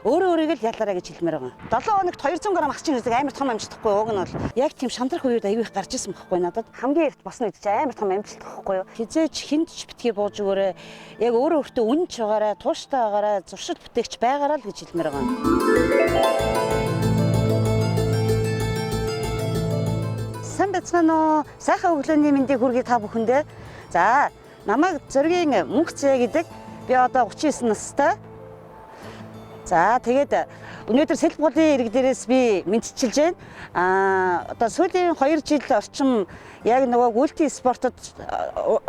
Өөрөө өөрийгөө л ялаарай гэж хэлмээр байгаа. 7 хоногт 200 г асчин үздэг амар том амжилтахгүй уг нь бол яг тийм шантрах үед аюу их гарч ирсэн байхгүй надад. Хамгийн эрт босно үед чи амар том амжилт байхгүй юу? Хизээч хинт ч битгий бууж өгөөрэй. Яг өөрөө өөртөө үнэнч байгаарай, тууштай байгаарай, зуршил бүтээгч байгаарай л гэж хэлмээр байгаа. Сайн байцгаана уу? Сайхан өглөөний мэндийг хүргэе та бүхэндээ. За, намайг Зоригийн Мөнхцээ гэдэг. Би одоо 39 настай. За, тэгээд өнөөдөр Сэлб голын ирэг дээрээс би мэдчилж байна. Одоо сүүлийн 2 жил орчим яг нөгөө гүйлтийн спортод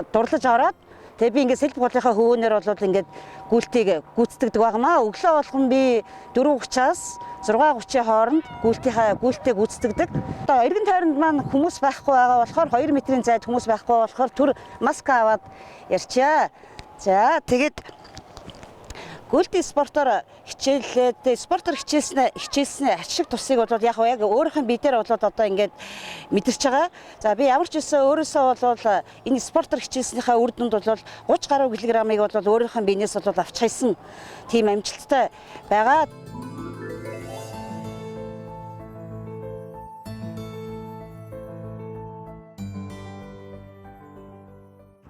дурлаж ороод тэгээ би ингээд Сэлб голынхаа хөвөөнөр бол ингээд гүйлтийг гүйцэтгэдэг байгаамаа. Өглөө болгон би 4:30-аас 6:30-ийн хооронд гүйлтээ гүйцэтгэдэг. Одоо эргэн тойронд маань хүмүүс байхгүй байгаа болохоор 2 метрийн зайд хүмүүс байхгүй болохоор түр маска аваад ярьчаа. За, тэгээд гүйлтийн спортоор хичээллээд спортоор хичээлснээ ач шиг тусыг бол яг өөрийнх нь бие дээр бол одоо ингээд мэдэрч байгаа. За, би ямар ч байсан өөрөөсөө бол энэ спортоор хичээлснийхаа үр дүнд бол 30 гаруй килограммыг бол өөрийнх нь биенээс бол авч хайсан тийм амжилттай байгаа.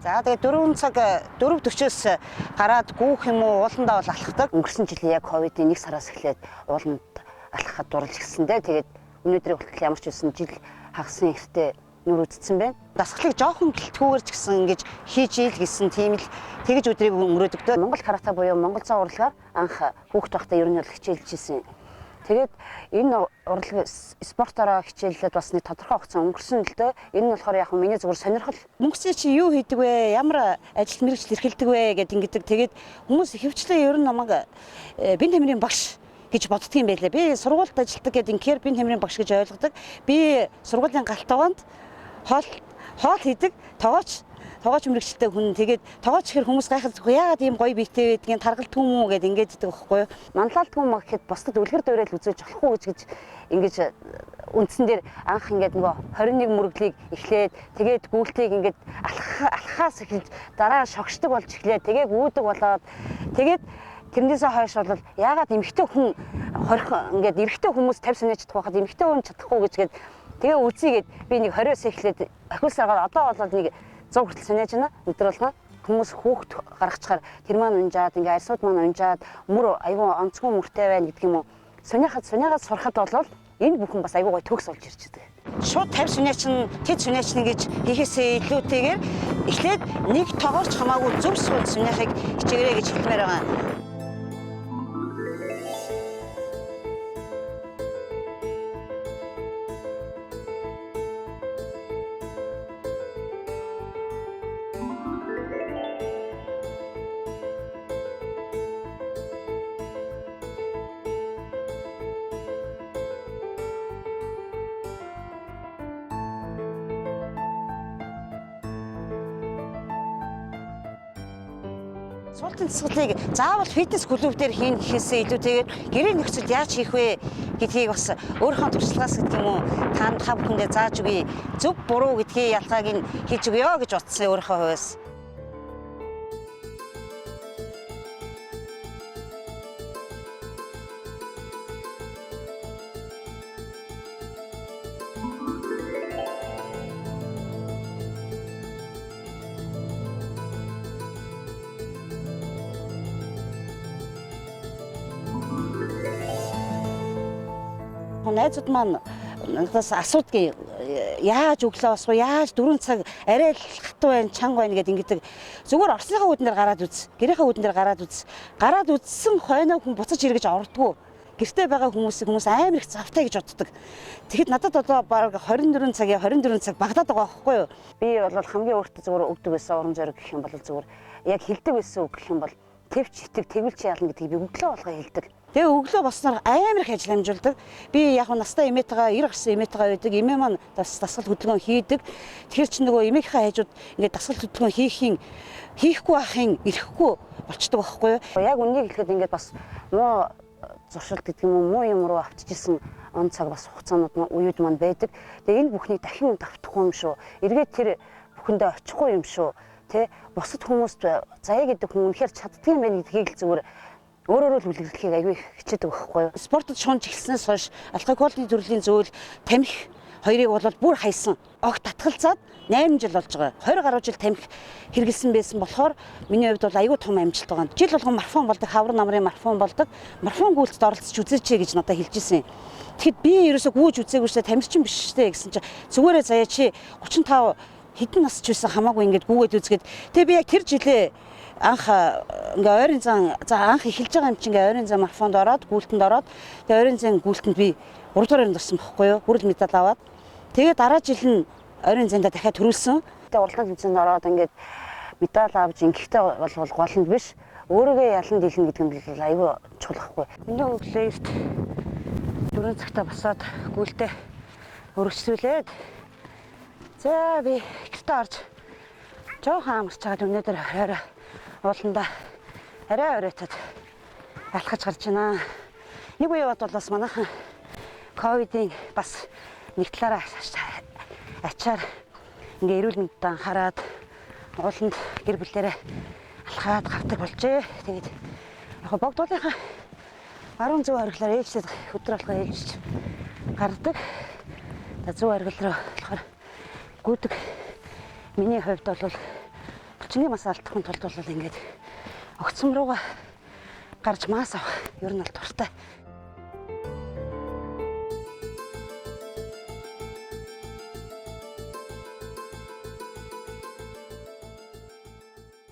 За, тэгээд 4 цаг 4:40-өөс гараад гүүх юм уу ууландаа бол алхдаг. Өнгөрсөн жилийн яг ковидын 1 сараас эхлээд ууланд алхахад дурлж ирсэн дээ. Тэгээд өнөөдрийн хүртэл ямар ч байсан жил хагасын эртээ нүр үдцсэн байна. Дасгалыг жоохон гэлтгүүгээр ч гэсэн ингэж хийж ийл гэсэн тийм л тэгж өдрийг өнгөрөөдөг дөө. Монгол карате буюу Монгол зан урлагаар анх хүүхэд байхдаа ер нь бол хичээлж исэн. Тэгээд энэ урлаг спортоороо хичээллээд бас нэг тодорхой хугацаа өнгөрсөн л дээ. Энэ нь болохоор яг миний зүгээр сонирхол. Мөнхцээ чи юу хийдэг вэ? Ямар ажил мэргэжил эрхэлдэг вэ гэд ингэдэг. Тэгээд хүмүүс ихэвчлэн ер нь намайг бие тамирын багш гэж боддөг юм байлээ. Би сургуульд ажилладаг гэд инхээр бие тамирын багш гэж ойлгодог. Би сургуулийн галт тогоонд хоол хийдэг, тогооч мэргэжилтэй хүн. Тэгээд тогооч гэхэр хүмүүс гайхаад яагаад ийм гоё биетэй байдгийг таргалдгүй юм уу гэд ингээд идэг байхгүй юу. Манлайлдгүй юм гэхэд бусдад үлгэр дуурайл үзүүлж болохгүй гэж ингэж үндсэн дээр анх ингээд нөгөө 21 мөрөглийг эхлээд тэгээд гүйлтийг ингээд алхахаас эхэлж дараа шогшдог болж эхлээд тэгээ гүйдэг болоод тэгээд тэрнээсээ хойш бол яагаад эмэгтэй хүн хорих ингээд эрэгтэй хүмүүс 50 сүнэж чадах байхад эмэгтэй хүн чадахгүй гэж гээд тэгээ үзье гэд би нэг 20-оос эхлээд охиулсараад одоо бол нэг 100 хүртэл санааж байна. Өдөр болгон хүмүүс хүүхд гаргачихаар тэр маань унжаад ингээ арьсууд маань унжаад мөр айгүй онцгой мөртэй байна гэдэг юм уу. Суняхад сурахад бол энэ бүхэн бас айгүй гоё төгс болж ирж байдаг. Шууд 50 сүнээ чинь тэд сүнээ чинь гэж хийхээсээ илүүтэйгээр эхлээд нэг тоогоорч хамаагүй зөв суул сүнээхийг хичээгээрэй гэж хэлмээр байгаа. Суултын дасгалыг заавал фитнес клуб дээр хийн гэхээсээ илүүтэйгээр гэрээ нөхцөлд яаж хийх вэ гэдгийг бас өөрийнхөө туршлагаас гэдэг юм уу та бүхэндээ зааж өгье. Зөв буруу гэдгийг ялгааг нь хийж өгье гэж бодсон өөрийнхөө хувьас. Найзууд маань надаас асуудгийг яаж өглөө босгоо, яаж 4 цаг арай л хатуу байна, чанга байна гэд ингэдэг. Зүгээр орсныхаа үүдэн дээр гараад үз, гэрийнхээ үүдэн дээр гараад үз. Гараад үзсэн хойноо хүн буцаж эргэж ордгоо. Гэртээ байгаа хүмүүсийг хүмүүс амар их завтай гэж боддог. Тэгэхэд надад одоо бараг 24 цагийн 24 цаг багтаад байгаа байхгүй юу? Би бол хамгийн өөртөө зүгээр өгдөг байсан урам зориг гэх юм бол зүгээр яг хэлдэг байсан үг гэх юм бол тэвч итэг тэгвэл чи ялна гэдгийг би өглөө болгоо хэлдэг. Тэгээ өглөө босноор амар их ажил амжуулдаг. Би яг настай эмээтэйгээ 90 гарсан эмээтэйгээ байдаг. Эмээ маань дасгал хөдөлгөөн хийдэг. Тэгэхээр чи нөгөө эмээгийнхээ хажууд ингээд дасгал хөдөлгөөн хийхгүй байхын ирэхгүй болчдөг байхгүй юу? Яг үннийг хэлэхэд ингээд бас муу зуршил гэдэг юм уу муу юм руу автчихсан он цаг бас хугацаанууд үеуд маань байдаг. Тэгээ энэ бүхнийг дахин давтахгүй юм шүү. Эргээд тэр бүхэндээ очихгүй юм шүү. Тэ бусад хүмүүст заяа гэдэг хүн үнэхээр чаддгүй юм байна гэдгийг л зүгээр Өөрөөрөө л үлгэрлэхийг аягүй хичээдэг байхгүй юу. Спортод шунж эхэлснээс хойш алкоголын төрлийн зүйл, тамхи хоёрыг бол бүр хайсан. Огт татгалзаад 8 жил болж байгаа. 20 гаруй жил тамхи хэрэглэсэн байсан болохоор миний хувьд бол аягүй том амжилт байгаа. Жил болгон марафон болдог, хавар намрын марафон болдог. Марафон гүйлтэд оролцож үзээч гэж надад хэлж ирсэн. Тэгэхэд би ерөөсөө гүйж үзээгүй шээ, тамирчин биш шээ гэсэн чинь зүгээрээ заяа чи 35 хэдэн нас ч байсан хамаагүй ингээд гүгээд үзгээд тэгээ би яг тэр жилээ анх ингээ ойрын зан за анх эхэлж байгаа юм чинь ингээ ойрын зан марафонд ороод гүйлтэнд ороод тэгээ ойрын зан гүйлтэнд би 3 дугаар оронд орсон бохгүй юу, хүрэл медаль аваад тэгээ дараа жил нь ойрын занда дахиад төрүүлсэн. Тэгээ уралдаан тэмцээнд ороод ингээд медаль авч ингэхдээ бол голонд биш өөрийгөө ялан дийлнэ гэдэг нь бол айгүй чухал байхгүй. Миний өглөө эрт 4 цагта босоод гүйлтээ өргөжлүүлээд за би гэртээ орж жоохон амарч чагаад өнөөдөр орой ууланда арай оройтод алхаж гарч байна. Нэг үе бол бас манайхан ковидын бас нэг талаараа ачаар ингээ эрүүл мэндэд анхаарад ууланд гэр бүлээрээ алхаад гардаг болжээ. Тэгээд яг богдуулынхаа баруун зүүн оргилоор ээлжлээд өдөр болгоо ээлжиж гардаг. Зүүн оргил руу болохоор гүйдэг. Миний хувьд бол булчингийн мас алдахын тулд бол ингээд огцом руугаа гарч мас авах ер нь бол дуртай.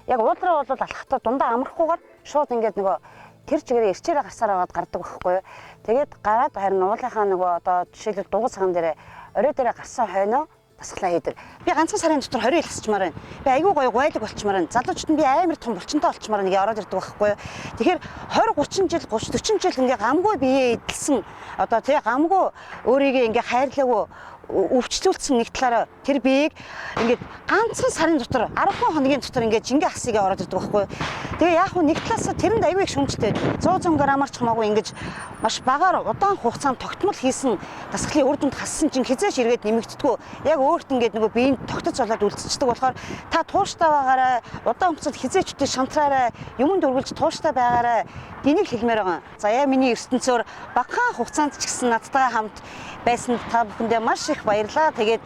Яг уул руу бол алхахдаа дундаа амрахгүйгээр шууд ингээд нөгөө тэр чигээрээ эрчээрээ гарсаар аваад гардаг байхгүй юу. Тэгээд гараад харин уулынхаа нөгөө одоо жишээлбэл дугуй цагаан дээрээ орой дээрээ гарсан хойноо дасгалаа хийдэг. Би ганцхан сарын дотор 20 илсчмаар байна. Би айгүй гоё гуайлаг болчмаар байна. Залуучууд нь би амар том булчинтай болчмаар нэг ороод ирдэг байхгүй юу. Тэгэхээр 20 30 жил 30 40 жил ингээ гамгүй биеэ эдэлсэн одоо тий гамгүй өөрийгөө ингээ хайрлаагүй өвчлүүлсэн нэг талаараа тэр биеийг ингээд ганцхан сарын дотор 10 хоногийн дотор ингээд жингээ хасыгаа ороод ирдэг байхгүй. Тэгээ яг хуу нэг талаас тэрэнд аюу их шүмжтэй 100 100 граммаар ч хамаагүй ингэж маш багаар удаан хугацаанд тогтмол хийсэн дасгалын үр дүнд хассан чинь хизээш эргээд нэмэгддэггүй. Яг өөрт ингээд нөгөө биеийн тогтоц болоод үлдчихдэг болохоор та тууштай байгаарай, удаан хугацаанд хизээч үгүй шантраарай, юмд үргэлж тууштай байгаарай. Энийг хэлмээр байгаа. Заяа миний ертөнцөөр багахан хугацаанд ч гэсэн надтайгаа хамт байсан та бүхэндээ маш их баярлалаа. Тэгээд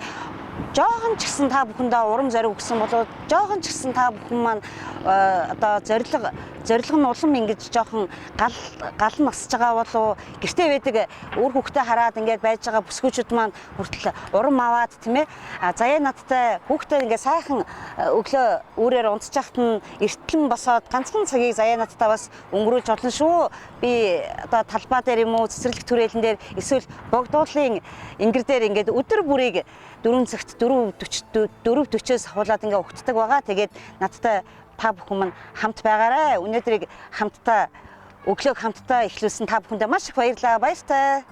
жоохон ч гэсэн та бүхэндээ урам зориг өгсөн болов жоохон ч гэсэн та бүхэн маань одоо зориг нь улам ингэж жоохон гал нь асж байгаа болов гэртээ байдаг үр хүүхдээ хараад ингээд байж байгаа бүсгүүчүүд маань хүртэл урам аваад тийм ээ. Заяа надтай хүүхдээ ингээд сайхан өглөө үүрээр унтчихт нь эртлэн босоод ганцхан цагийг заяа надтай бас өнгөрүүлж болно шүү. Би одоо талбай дээр юм уу цэцэрлэг түрээлэн дээр эсвэл богдуулын ингэр дээр ингээд өдөр бүрийг 4 цагт 4:40-өөс ахуулаад ингээ угтдаг байгаа. Тэгээд надтай та бүхэн маань хамт байгаарай. Өнөөдрийг хамтдаа өглөөг хамтдаа эхлүүлсэн та бүхэндээ маш их баярлалаа. Баяртай.